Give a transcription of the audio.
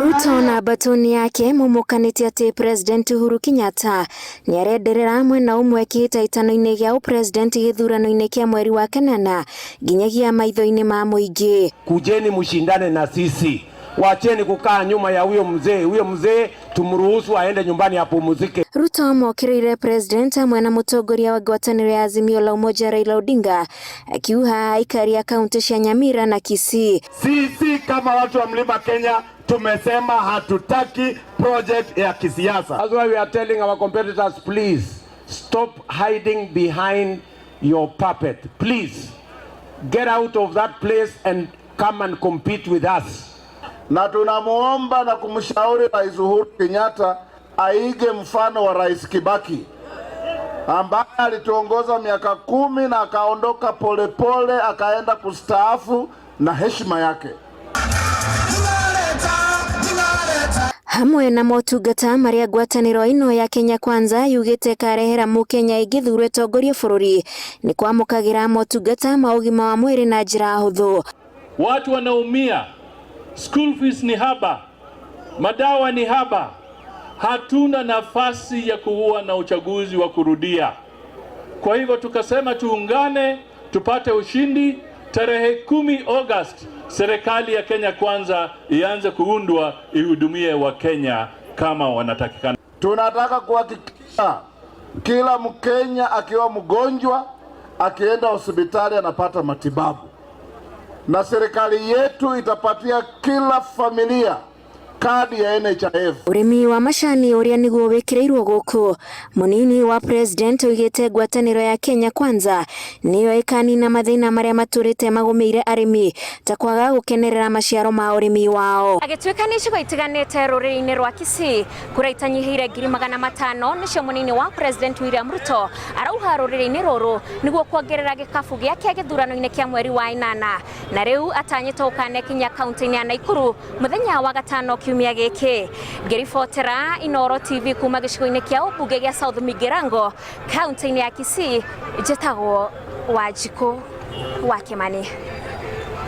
Ruto na mbatoni yake maumũkanĩtie atĩ President Uhuru Kenyatta nĩarenderera mwena ũmwe kĩhĩtahĩtano-inĩ gĩa ũpresident gĩthurano-inĩ kĩa mweri wa kanana nginyagia maitho-inĩ ma mũingĩ. Kujeni mshindane na sisi, wacheni kukaa nyuma ya huyo mzee. Huyo mzee tumruhusu aende nyumbani apumzike. Ruto mokĩrĩire president hamwe na mũtongoria wa ngwatanĩro ya Azimio la Umoja Raila Odinga akiuha aikari a kaunti cia Nyamira na Kisii. Sisi kama watu wa Mlima Kenya tumesema hatutaki project ya kisiasa. That's why we are telling our competitors, please stop hiding behind your puppet. Please get out of that place and come and compete with us. Na tunamuomba na kumshauri Rais Uhuru Kenyatta aige mfano wa Rais Kibaki ambaye alituongoza miaka 10 na akaondoka polepole akaenda kustaafu na heshima yake. Hamwe na motungata maria ngwatanĩro ĩno ya Kenya Kwanza yugĩte ĩkarehera mũkenya ĩngĩthurwo ĩtongorie bũrũri nĩ kwamũkagĩra motungata ma ũgima wa mwĩrĩ na njĩra hũthũ. Watu wanaumia, school fees ni haba, madawa ni haba. Hatuna nafasi ya kuwa na uchaguzi wa kurudia. Kwa hivyo tukasema tuungane tupate ushindi. Tarehe 10 Agosti serikali ya Kenya Kwanza ianze kuundwa ihudumie Wakenya kama wanatakikana. Tunataka kuhakikisha kila Mkenya akiwa mgonjwa akienda hospitali anapata matibabu, na serikali yetu itapatia kila familia kadi ya NHIF. Ũrĩmi wa macani ũrĩa nĩguo wĩkĩrĩirwo gũkũ, mũnini wa president oigĩte ngwatanĩro ya Kenya Kwanza nĩyo ĩkanina mathĩna marĩa matũrĩte magũmĩire arĩmi ta kwaga gũkenerera maciaro ma ũrĩmi wao. Agĩtuĩka nĩ icigo itiganĩte rũrĩrĩ-inĩ rwa Kisii kura itanyihĩire 500,000 nĩcio mũnini wa president William Ruto arauha rũrĩrĩ-inĩ rũrũ nĩguo kuongerera gĩkabu gĩake gĩthurano-inĩ kĩa mweri wa ĩnana, na rĩu atanyĩtwo gũkanekinya kaunti-inĩ ya Nakuru mũthenya wa gatano kiumia gĩkĩ. Ngĩribotera Inooro TV kuma gĩcigo-inĩ kĩa ũmbunge gĩa South Migirango kaunti-inĩ ya Kisii, njĩtagwo Wanjikũ wa Kimani.